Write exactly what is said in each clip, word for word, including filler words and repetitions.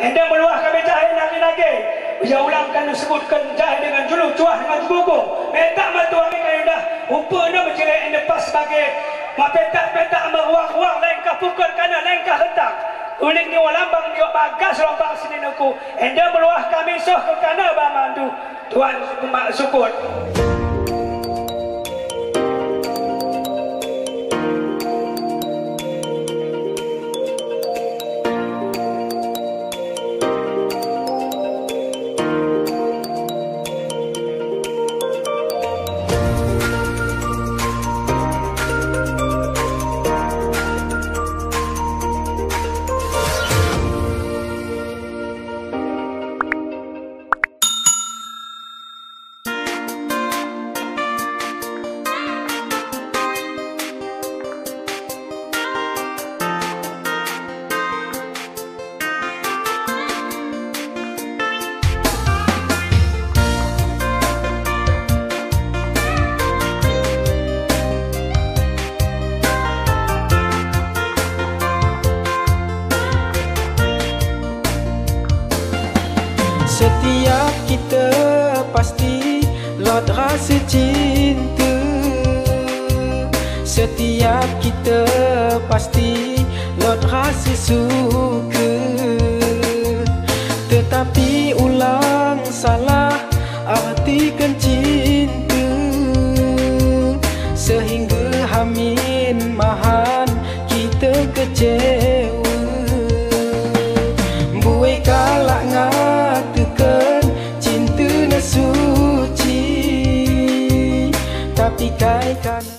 Enda meluah kami jahe nage-nage. Ia ulang kami sebutkan jahe dengan julu, cuah dengan jeboko. Minta matuang kami dah. Upa na menjele enda pas bagi. Mapetak-petak meruang-ruang lengkah pukul kana lengkah hentak. Uling ni walambang ni bagas rombang sini nuku. Enda meluah kami soh ke kana bamandu. Tuan Mak Sukut. Setiap kita pasti lot rasa cinta. Setiap kita pasti lot rasa suka. Tetapi ulang salah artikan cinta, sehingga hamin mahan kita kecewa. Buai kalak ngatakan cinta na suci, tapi kai kana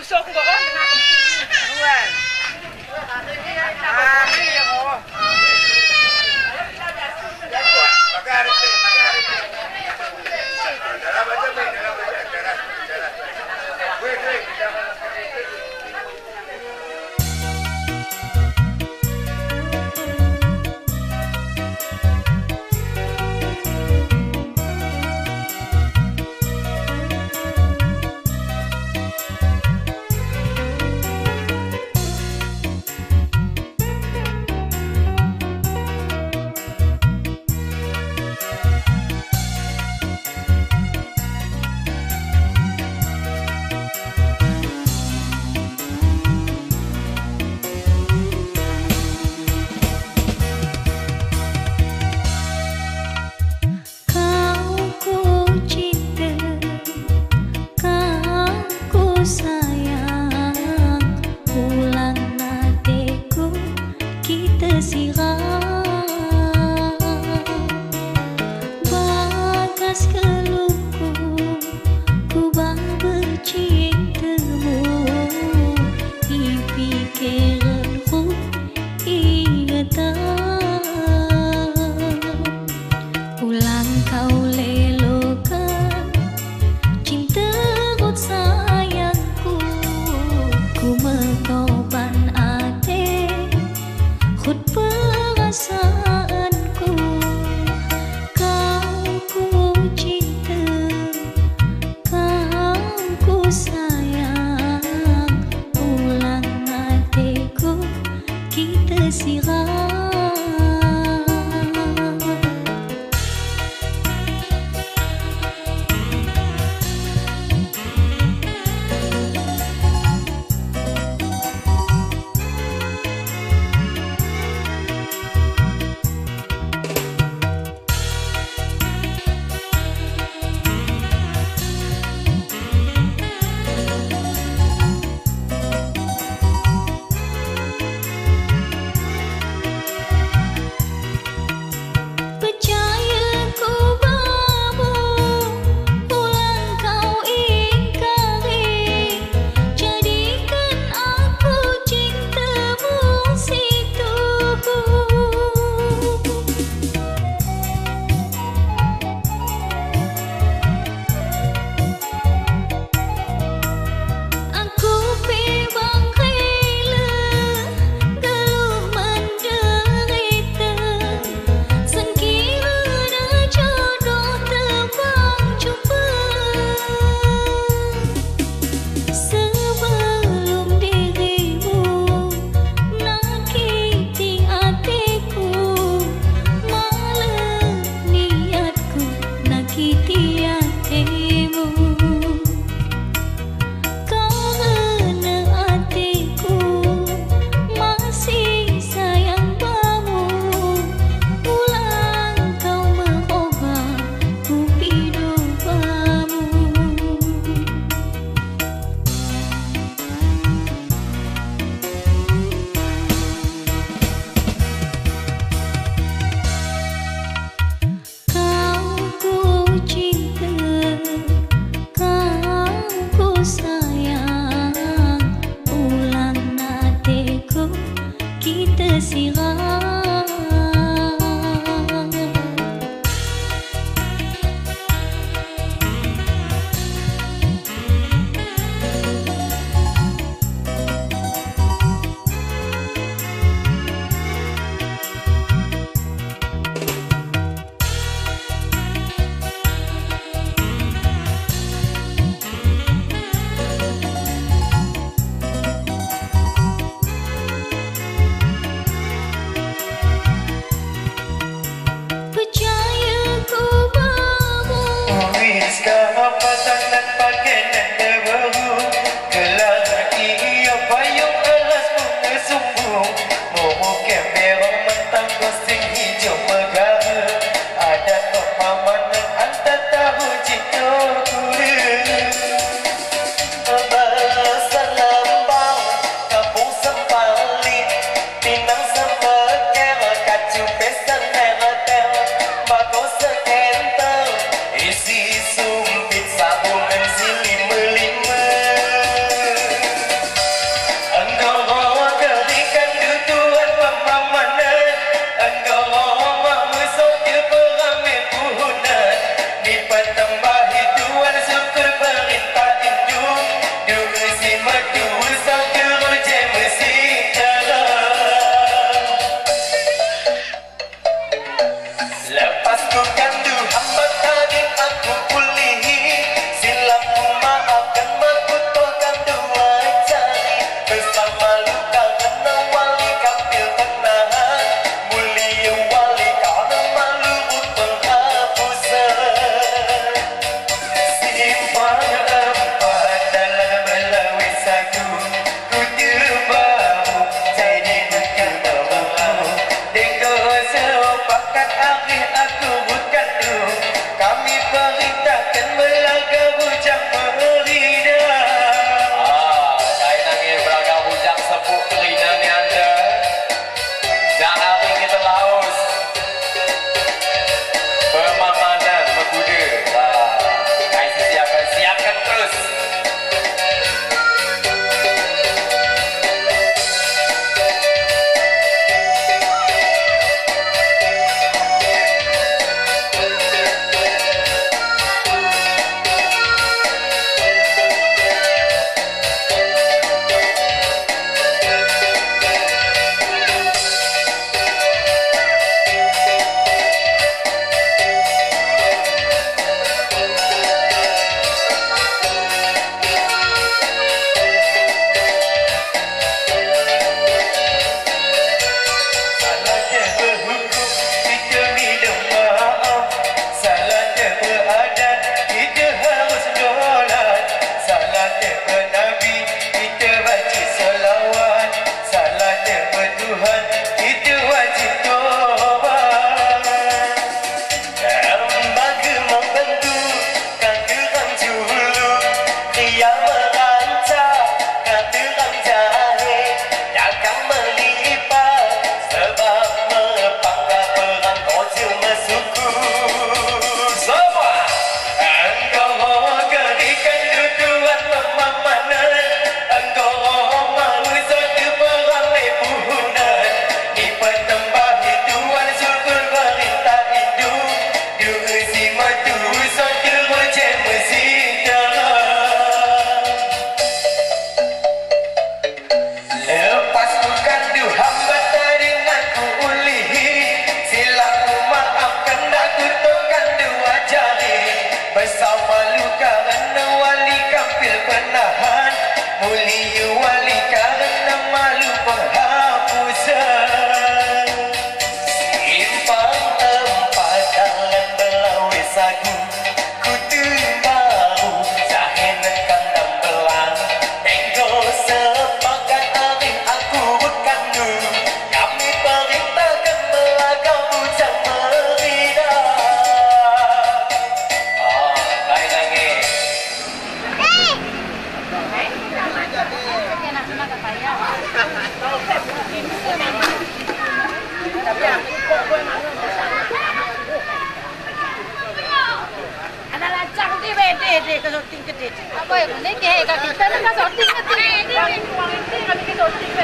Kau ku cinta, kau ku sayang, ulang na ateku kita sirang. Bagas keluhku, ku ba bercintamu, di pikiranku ingatan. Ulang kau lelokan cinta rut sayangku, ku mengorban ate rut perasaanku. Kau ku cinta, kau ku sayang, ulang ateku kita sirang. Percaya ku bamu, ulang kau ingkari, jadikan aku cintamu si tuhu. Aku pe bang rela geluh menderita, sangkirana jodoh terbang jumpa. Sebelum dirimu nakiti ateku, malah niatku nakiti atemu. Karena ateku masih sayang bamu, ulang kau merubah kupidoh bamu. Kau ku cinta, kau ku sayang, ulang ateku kita sirang. Percaya ku bamu. Uris ka apa tangan pakai nang baru. Kelar ia payung alas bunga sumbung. Mumu kemberong mentang kosing hijau megara. Ada toh paman nang anta tahu jito kulit. Bahasa Lambang, Kampung Sempalit, Pinang Semeker, Kacu Pesan Meretel, Bako Sekenter, isi sumpit sabu mensilim. Perintahkan belaga bujang merida. Ah, kain ange belaga bujang sepuk kerina ni anda. Jangan kita laus. Pemamanan mekuda. Ah, kain siapkan, siapkan terus. Salah dia berhukum, kita minta maaf. Salah dia beradat, kita harus sholat. Salah dia bernabi, kita baca selawat. Salah dia bertuhan, kita wajib tobat. Bagi membantu, kan kurang dulu, dia merancak, kan kurang jahit, dagang melipat, sebab mepangka perang ojo mesuku. Semua. Engkau berikan duduan pemamanan, engkau mau satu perang lepuhunan, di petembah hituan syukur perintah induk. Lepas ku kandu hamba teringat ku ulihi, silap ku maafkan dah ku tokan dua jari. Besau malu karena wali kampil penahan, mulia wali karena malu penghapusan. Simpang empat dalam Belawe Sagu, Kutu Baru, Sahenet Kandang Belang, Tenggo sepakat arif aku bekandu, kami perintahkan belaga bujang merida. Ah, lain lagi. Ada lancang di bede de ke syuting ke de. Apa ya, ini ke ka kita na ka syuting ke de. Ini, ini, ini, ini kami ke syuting ke.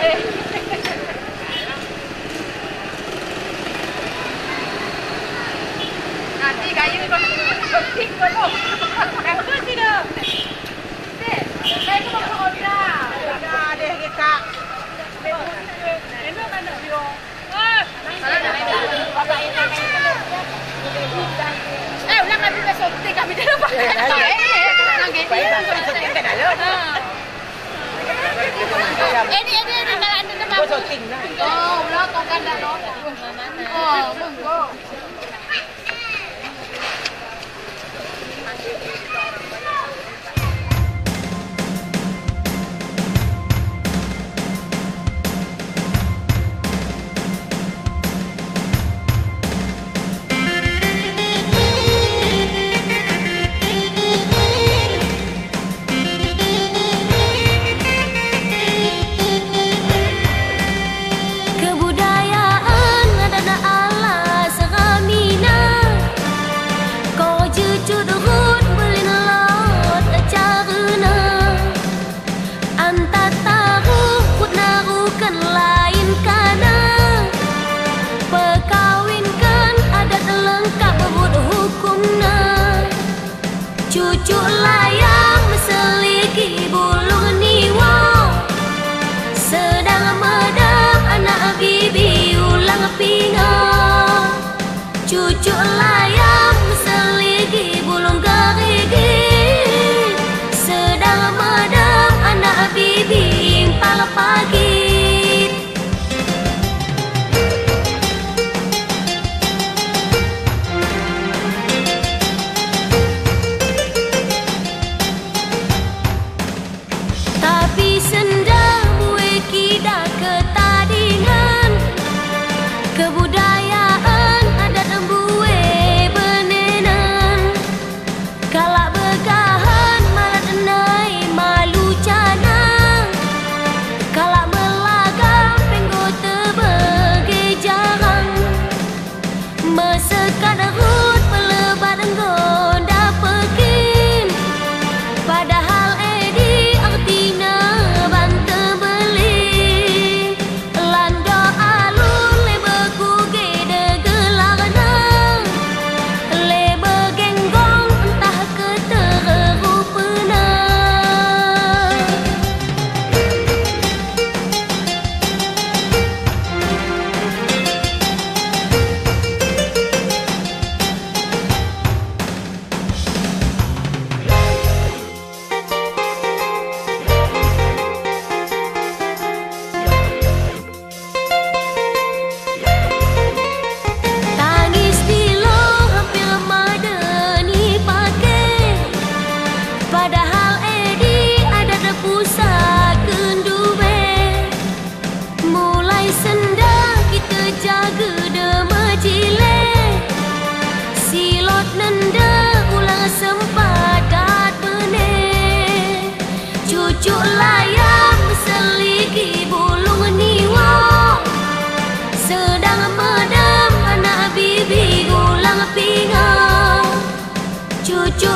Nanti kayu kau syuting kau. Aku sih dong. Deh, saya ke mau ke Honda. Honda deh kita. Ini mana dia? Eh, ulang kami ke syuting, kami di rumah. Eh, eh, eh, ulang gini. Ini, ini, ini, kalau ada tempat. Oh, ulang kau kan dah nonton. Oh, monggo. Kebudayaan adat ala seramina, ko jecut rut belin lot carena. Antara taruh kut naruhkan lain kana, pekawinkan adat lengkap rut hukumna. Cucuk layam seligi bulung niwo, sedang medam anak bibi ulang pingo. Cucuk layam seligi bulung gerigi, sedang medam anak bibi impal pagi. Tapi senda bue kida ketadingan, kebudayaan adat bue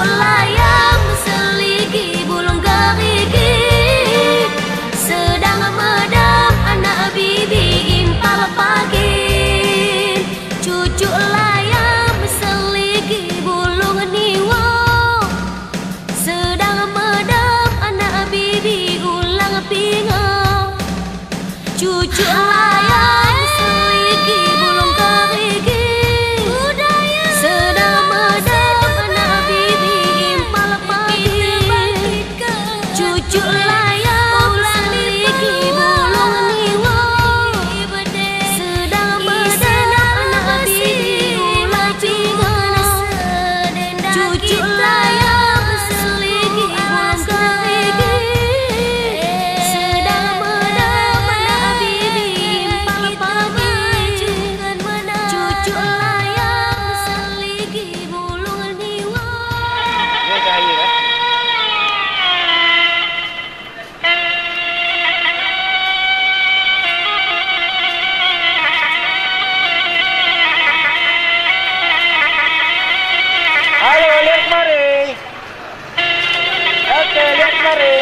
Layam seligi bulung gerigi, sedang medam anak bibi impal pagin. Cucuk layam seligi bulung niwo, sedang medam anak bibi ulang pingo. Cucuk layam seligi bulung gerigi, sedang medam anak bibi impal pagin. Cucuk layam seligi bulung niwo, sedang medam anak bibi ulang pingo. Cucuk layam seligi bulung gerigi, sedang medam anak bibi impal pagin. Cucuk layam seligi bulung niwo. Halo, lihat kemari. Oke, lihat kemari.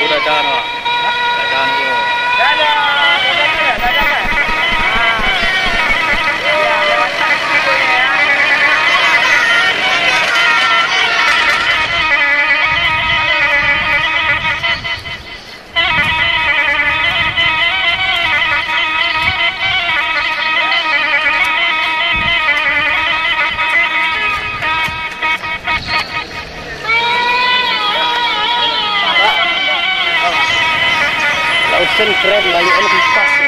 Udah dan, Wak. Udah dan, yo. Lausen keren, lalu enak dikasih.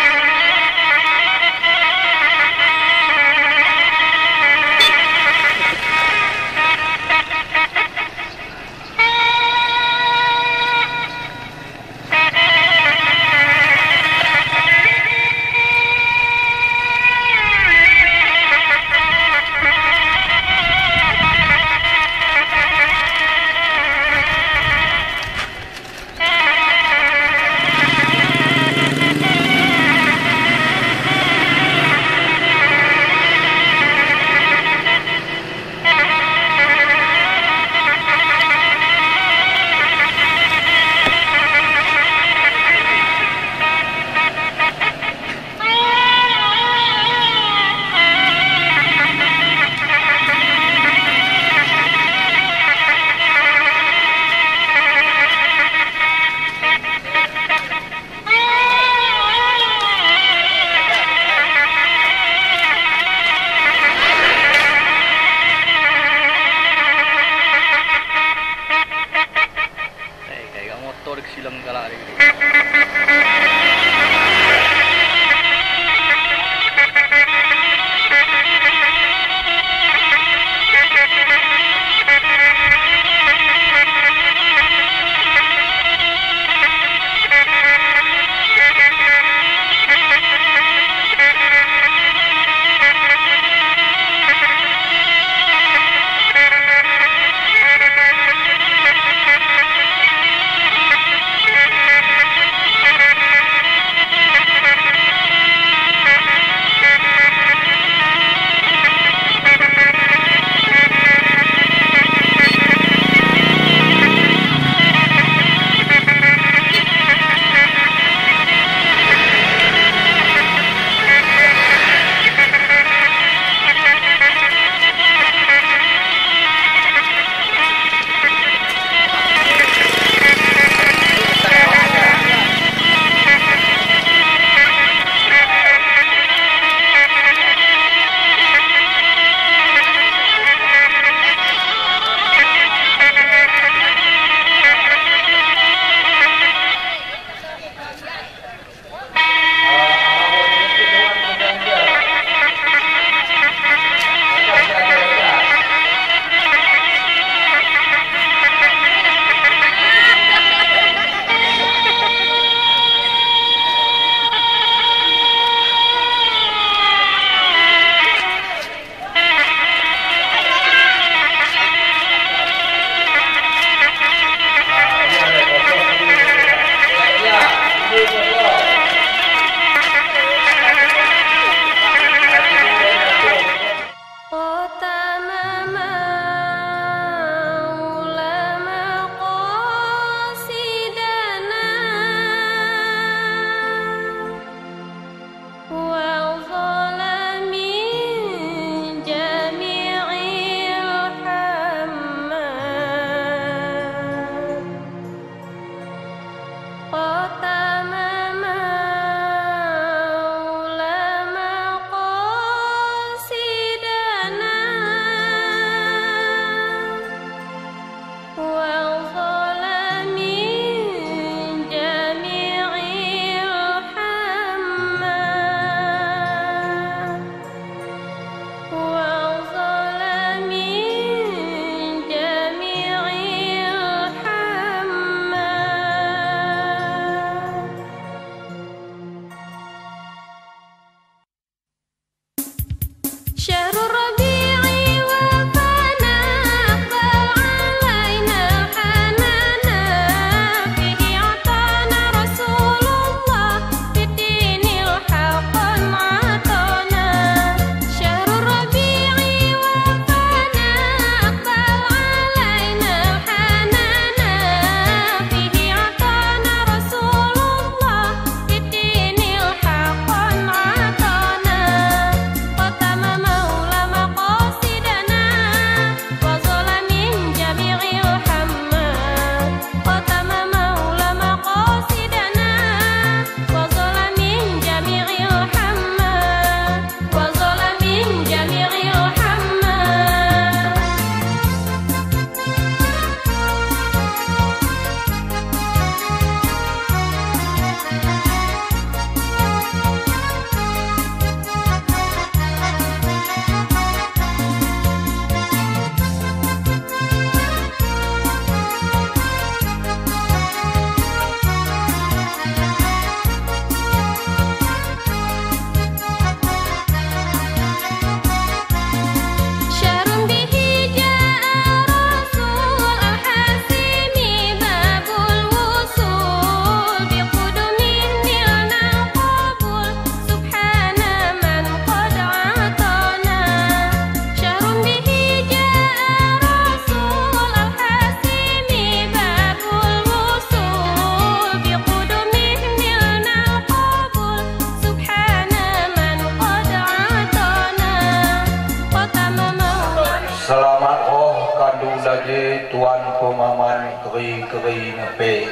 Tuan pemaman keri-keri nepe.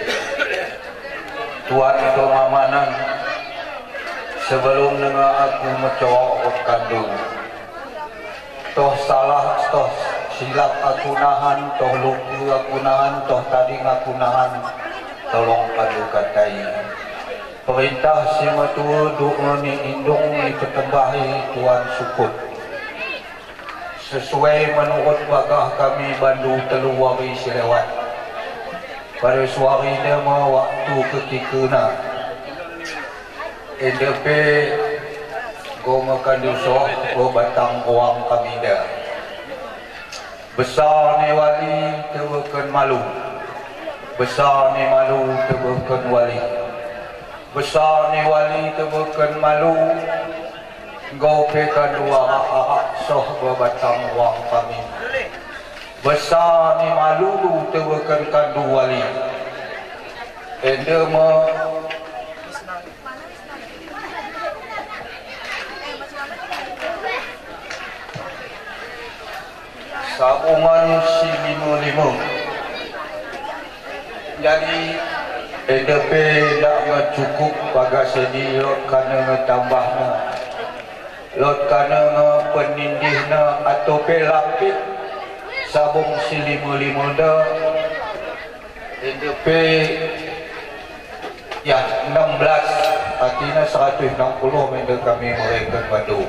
Tuan pemamanan, sebelum nengah aku mencowok kandu. Toh salah, toh silap aku nahan, toh lupa aku nahan, toh tading aku nahan, tolong kandu katai. Perintah si metua, doa ni indung ni petembahi Tuan Sukut. Sesuai menurut bagah kami bandu telu wari selewat. Pada suari nama waktu ketika na. Enda pe goma kandu soh, go batang uang kami da. Besar ni wali tebeken malu. Besar ni malu tebeken wali. Besar ni wali tebeken malu. Gau pe kandu arak-arak soh go batang uang kami. Besar ni malu tebeken kandu wali. Enda me sabungan si lima-lima. Jadi, enda pe dak nge cukup bagas edi, lot kana nge tambah na. Lot kana nge penindih na atau pe lapik sabung si lima-lima da. Enda pe, ya, enam belas, artinya seratus enam puluh mende kami mereka bandu.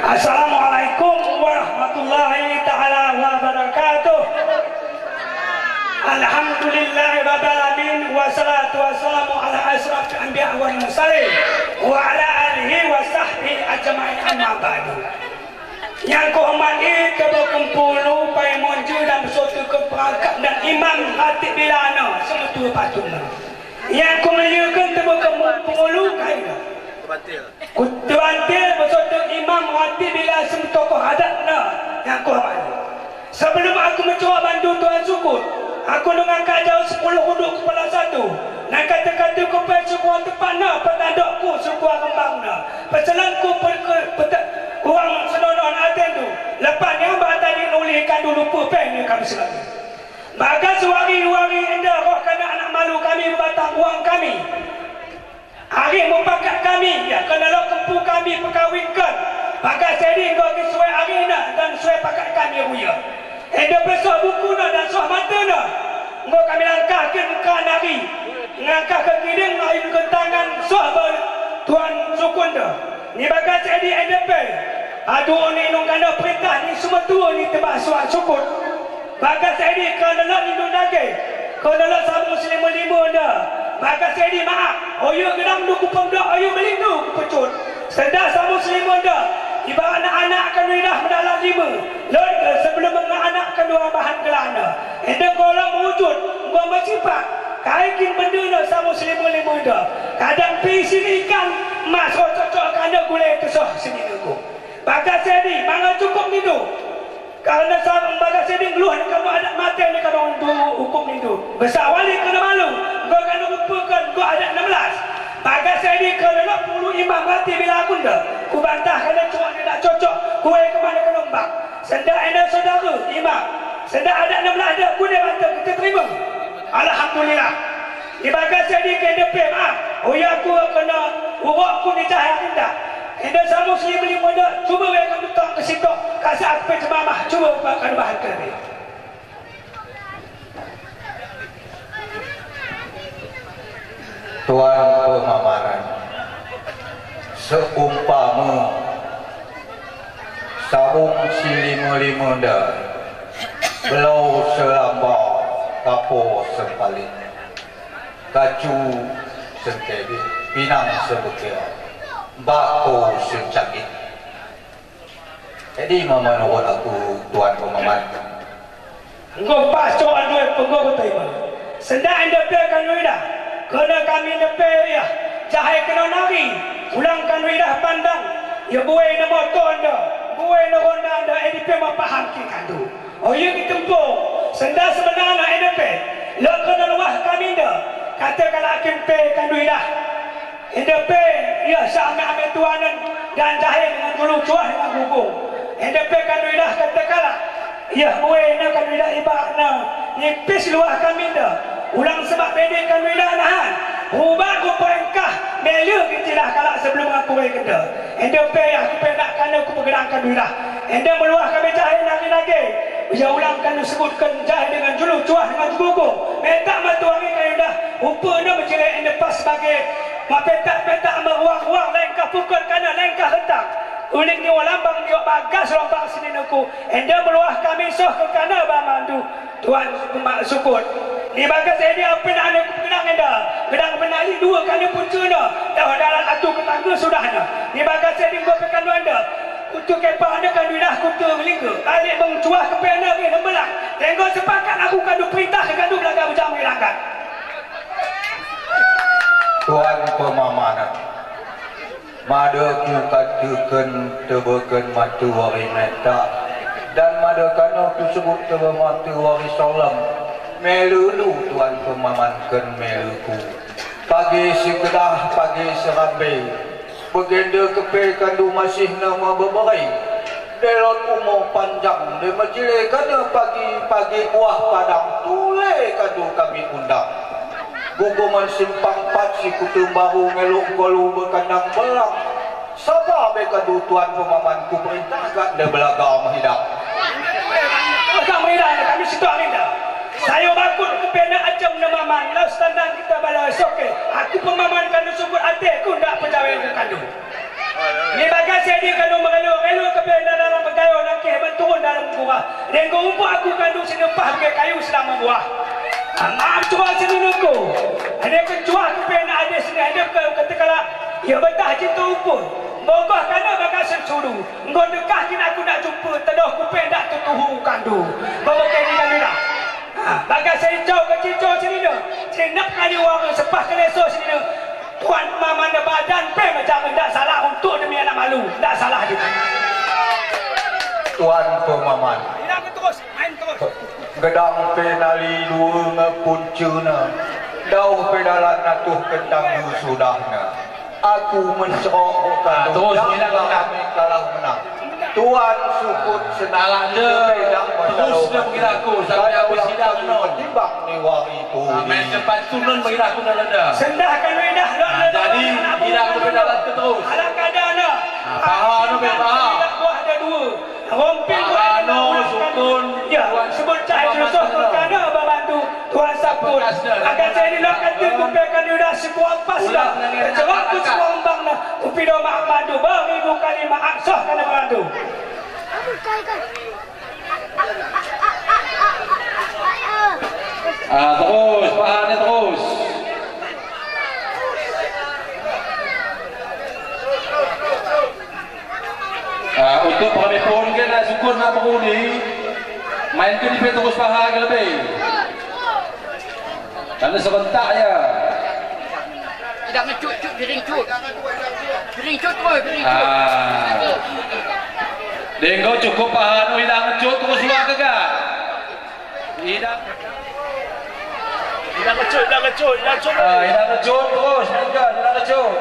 Assalamualaikum warahmatullahi taala wabarakatuh. Alhamdulillahi rabbil alamin, wassalatu wassalamu ala asyrafil anbiya wal mursalin, wa ala alihi wa sahbihi ajmain, amma ba'du. Yang kuhormati Ketua Kempulu, Pai Monju dan beserta keperangkat dan imam ratib bilana, semetua patutna. Yang kumuliakan Ketua Kempulu, kaina. Ketua Bantil beserta imam ratib bila semetua tokoh adatna yang kuhormati. Sebelum aku mencoba bandu Tuan Sukut, aku nengah angkat jauh sepuluh huduk kepala satu. Nengah kata-kata kupai suku tepatna, petandokku suku rembangna. Peselanku perke-, pete-, kurang senonoh na atendu. Lepas ni hamba tadi nulih kandu lupa pe ni kami selagi. Bagas wari-wari enda roh kana anak malu kami, batang uang kami. Ari mupakat kami, ya, kana lok kempu kami pekawinkan. Bagas edi enggo ki suai arina dan suai pakat kami uya. Enda pe soh bukuna dan soh matana. Enggo kami langkahkan ka nari. Ngelangkahkan kiding ayun kentangan soh ba Tuan Sukut da. Ni bagas edi enda pe. Adu ni nung kana perintah ni semetua ni tebah suan Sukut. Bagas edi kana lok ni nung dage. Kana lok sabung si lima-lima da. Bagas edi maaf. Oyo gedang nu kupemdok, oyo beling nu kupecut. Senda sabung si lima da. Ibarat anak-anak kanu idah mendalam lima. Lot, eh, sebelum menga anak kanu bahan gelana. Enda golong mewujud, enggo mesipak. Kai kin benduna sabung si lima-lima da. Kadang pe isin ikan, mas ho cocok kana gulai kesoh sini nunggu. Bagas edi, manga cukup nindu. Karena sabung bagas edi ngeluh ni kanu adat mate ni kanu ukum nindu. Besar wali kanu malu, enggo kanu lupakan, enggo adat enam belas. Bagas edi kanu lok puluh imam ratib bila kunda. Kubantah kana cuak ni dak cocok, kuai kemana kanu embak. Senda enda saudara imam. Senda adat enam belas da, kune bantah kita terima. Alhamdulillah. Ni bagas edi ke enda pe maaf. Oya ku kana urok ku ni cahaya indah. Enda sabung si lima-lima da, cuba we kami tong ke situ. Kasa aku pe cemamah, cuba ba kami bahan kami. Tuan pemamanan. Seumpama sabung si lima-lima da, belau selamba, kapo sempaling. Kacu sentebit, pinang sebekel, bako sencakit. Jadi mama nuhut aku Tuan pemamat. Enggo pas coa dua penggo betai ma. Senda enda pe kanu idah. Kana kami nepe ya. Jahai kena nari. Ulang kanu idah pandang. Ya buai nama to enda. Buai na ronda nda, edi pe mapaham ki kandu. O, iye ki tempo. Senda sebenarna edi pe. Loko na luah kami nda. Kata kala akim pe kandu idah. Edi pe, iye sa ame-ame tuanan. Dan jahil dengan gulu cuah dengan gugu. Edi pe kandu idah kata kala. Iye buai na kandu idah iba na. Nipis luah kami nda. Ulang sebab pendek kandu idah nahan. Hubak ku perengkah. Melu ki tilah kala sebelum aku kata. Edi pe ya, aku pe nda kandu ku pegerang kandu idah. Enda meluah kami jahil nagi-nagi. Ujar ulang kami sebutkan jahil dengan julu cuah dengan gugu. Minta matuangi kami dah. Upa enda menjelek enda pas bagi. Mapetak-petak meruang-ruang lengkah pukul kana lengkah hentak. Uling ni lambang ni bagas lambang sini nuku. Enda meluah kami soh ke kana bamandu. Tuan Mak Sukut. Ni bagas edi apin ane ku pedang enda. Pedang penali dua kali puncuna. Dah dalam atu ketangga sudahnya. Ni bagas edi ku pekan anda. Kutu kepa anda kandu idah kutu lingga. Alik bang cuah ke pena ke nembelang. Tengok sepakat aku kandu perintah kandu belaga bujang menghilangkan. Tuan Pemaman. Mada ku katakan tebeken mata wari meta. Dan mada kana ku sebut tebe mata wari solam. Melulu Tuan Pemaman ken meluku. Pagi sekedah, pagi serambe. Begenda kepe kandu masih nama beberai. Delot umur panjang, de mejile kana pagi-pagi buah padang, tule kandu kami undang. Guguman simpang pat si kutu baru ngeluk golu bekandang belang. Sapa be kandu Tuan Pemaman ku perintah gak de belaga mehidang. Belaga mehidang kami situ arinda. Sayo bakut ku pena ajam na maman, lau standar kita bala soke. Aku Pemaman kandu syukur ate ku ndak pejawe ku kandu. Ni bagas edi kanu mengelu-ngelu ke pe dalam begayo nangke menturun dalam gua. Dengko umpuk aku kanu sini pah ke kayu sedang membuah. Maaf cuba sini nuku. Ada kecuah ke pe na ada sini ada ke ketekala. Ya betah cinta umpuk. Bogah kana bagas sensuru. Engko dekah kin aku nak jumpa tedoh ku pe ndak tutuhu kandu. Bawa ke ni kanu dah. Ha, bagas sini jauh ke cincau sini dah. Sini nak kali wang sepah ke leso sini dah. Tuan Pemaman de badan pe macam ndak salah untuk demi anak malu, ndak salah juga. Tuan Pemaman. Main terus, main terus. Gedang pe nali dua nge puncuna. Dauh pe dalan atuh kentang sudahna. Aku menserok bukan terus, kami kalah menang. Tuan Sukut senang. Terus dia mengira aku sampai aku sidang non. Timbang ni wari tu. Main cepat turun mengira aku dah leda. Sendah kami dah. Jadi tidak aku dalam terus. Alang kada na. Paha no be paha. Buah ada dua. Rompil paha no sukun. Ya, sebut cahaya susah perkara babantu. Tuan Saput, akan saya dilakukan tutup akan yuda sebuah pas dah. Kecewa ku sebuah umbang dah. Kupido maaf bantu, beribu kali maaf soh kena bantu. Ah, terus, paha ni terus. Ah, untuk pengambil pohon ke nak syukur nak beruni. Main ke di pe terus paha ke lebih. Karena serentak ya. Tidak ngecut, cut, piring cut. Piring cut, boy, piring cut. Ah. Dengko cukup paha, tidak ngecut terus luar ke gak? Tidak. Tidak ngecut, tidak ngecut, tidak ngecut. Ah, tidak ngecut terus, tidak, tidak ngecut.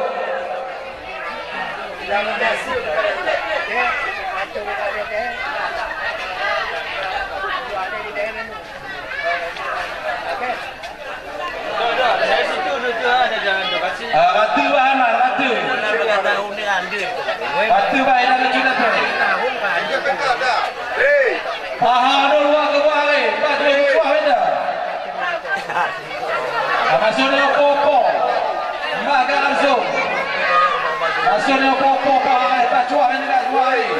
Ah, ratu bahan, ratu. Ratu bahan, ratu bahan. Paha no luar ke buah, eh. Pas dia buah dah. Masuk dia popo. Maga langsung. Masuk dia popo, paha, eh, tak cuak ni, tak cuak, eh.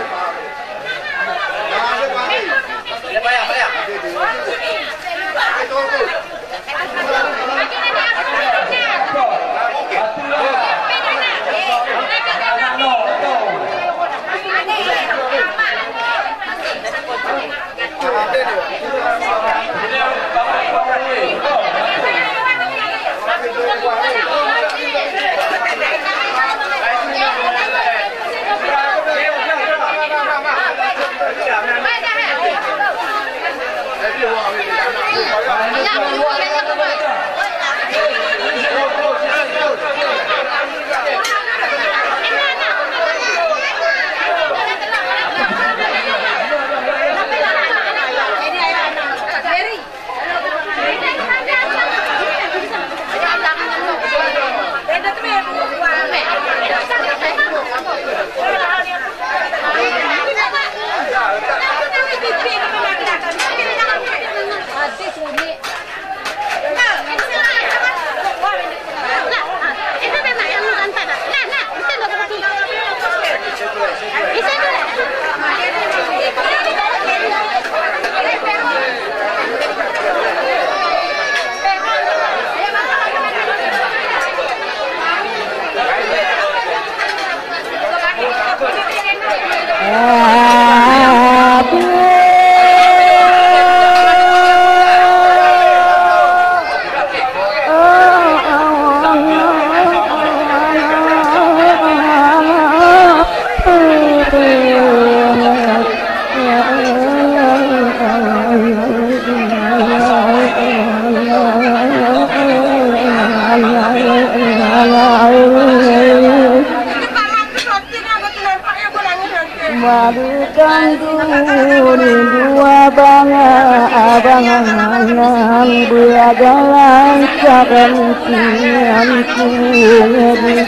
Buat jalan sakan tian ku ngedi.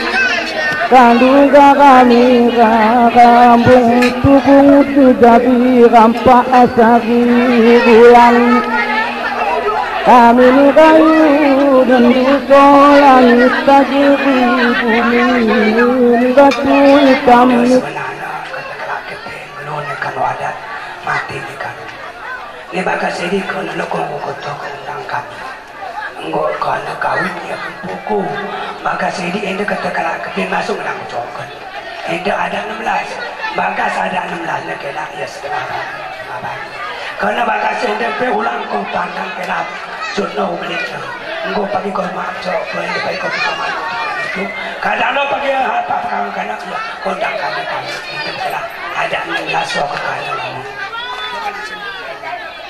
Kandung kami kakambung tukung tu jadi rampak asari bulan. Kami ni kayu dan duko langit pagi bumi batu hitam ni. Sebenarnya kata kelak kete belum ni kanu adat mati ni kanu. Ni bagas jadi kau nak lokong kau kau undang kami. Enggo kau nak kawin ya buku. Bagas jadi enda kata kelak kete masuk dalam cokon. Enda ada enam belas. Bagas ada enam belas nak kena ya setengah abang. Abang. Karena bagas enda pe ulang kau pandang kena suno beli tu. Enggo pagi kau mak cok kau enda pagi kau kita malu tu. Kadang lo pagi apa kau kena ya kau undang kami kami. Enda kena ada enam belas sok kau kena.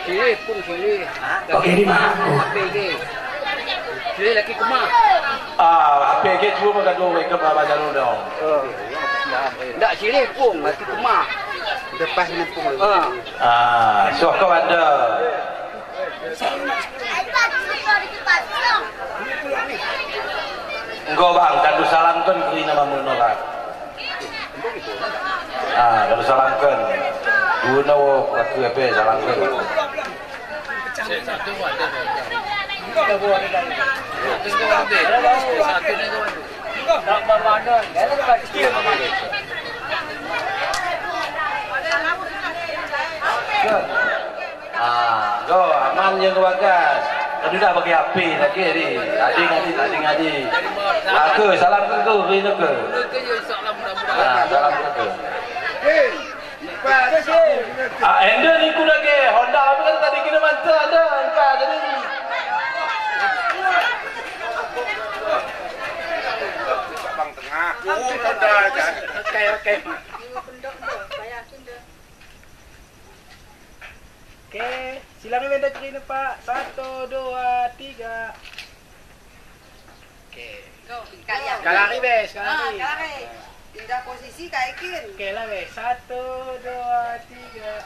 Sili pung sili. Oke, ini mah aku. Sili laki kema. Ah, P G cuma makan dua wek ke baba jalan dong. Ndak sili pung laki kema. Depan ini pung. Ah. Ah, sok ke ada. Enggo bang, kadu salamkan ke ina mamun orang. Ah, kadu salamkan. Dua nawo aku apa salamkan. Ah, go, aman yang bagas. Kan dah bagi api lagi ni. Tadi ngadi, tadi ngadi. Aku salam ke tu, ini ke. Ah, salam ke tu. Ah, enda ni ku lagi Honda apa kan tadi kena mantap ada, engkau tadi. Bang tengah. Oh, Honda aja. Oke, oke. Oke, silang benda cerita, Pak. Satu, dua, tiga. Oke. Go, sekali ya. Sekali lagi, Bes, sekali lagi. Sekali lagi. Pindah posisi, Kak Ekin. Oke lah, Bes. Satu, dua, tiga.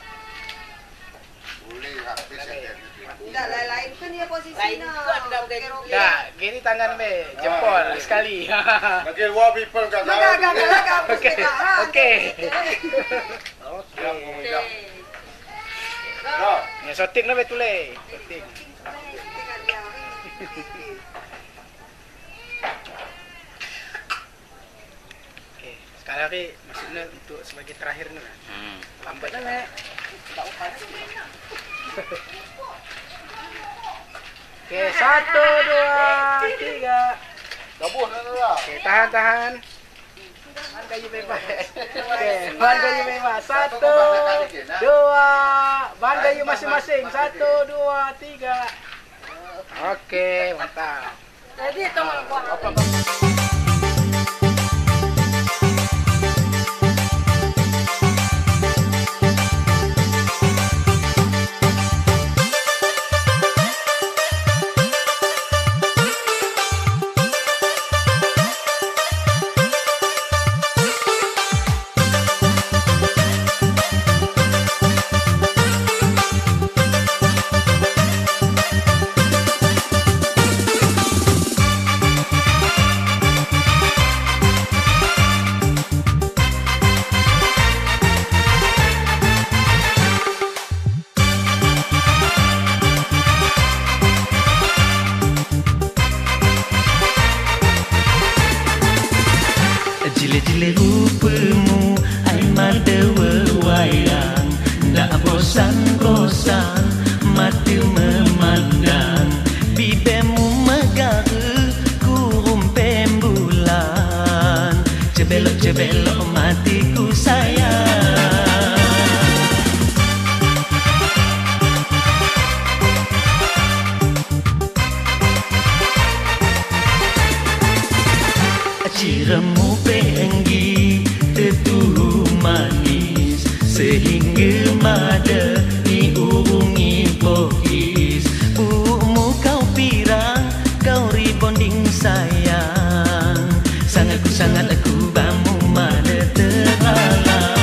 Boleh, habis ya. Ndak, lain-lain kan ya posisinya. Lain kan, ndak, gini tangan, Bes. Jempol, sekali. Bagi dua people gagal. Gagal, gagal, gagal. Oke. Oke. Oke. Ya, syuting lah, Bes, tule. Syuting. Oke, sekali lagi maksudnya untuk sebagai terakhir ni lah. Hmm. Lambat. Oke, satu, dua, tiga. Oke, tahan, tahan. Oke, satu, dua, bang kayu masing-masing. Satu, dua, tiga. Oke, mantap. Jile-jile rupemu ai mada wewayang, ndak bosan-bosan mata memandang. Bibemu megaru kurung pembulan, cebelok-cebelok matiku sayang. Ciremu penggi tetuhu manis, sehingga mada ni urungi pokis. Pumu kau pirang, kau rebonding sayang. Sangat ku, sangat ku bamu mada terhalang.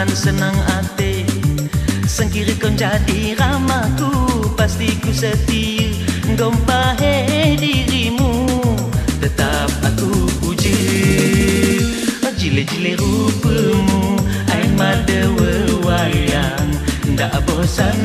Senang ate, sangkir kau jadi ramaku, pasti ku setia gompa he dirimu, tetap aku puji. Jile-jile rupamu, ai mada wayang, ndak bosan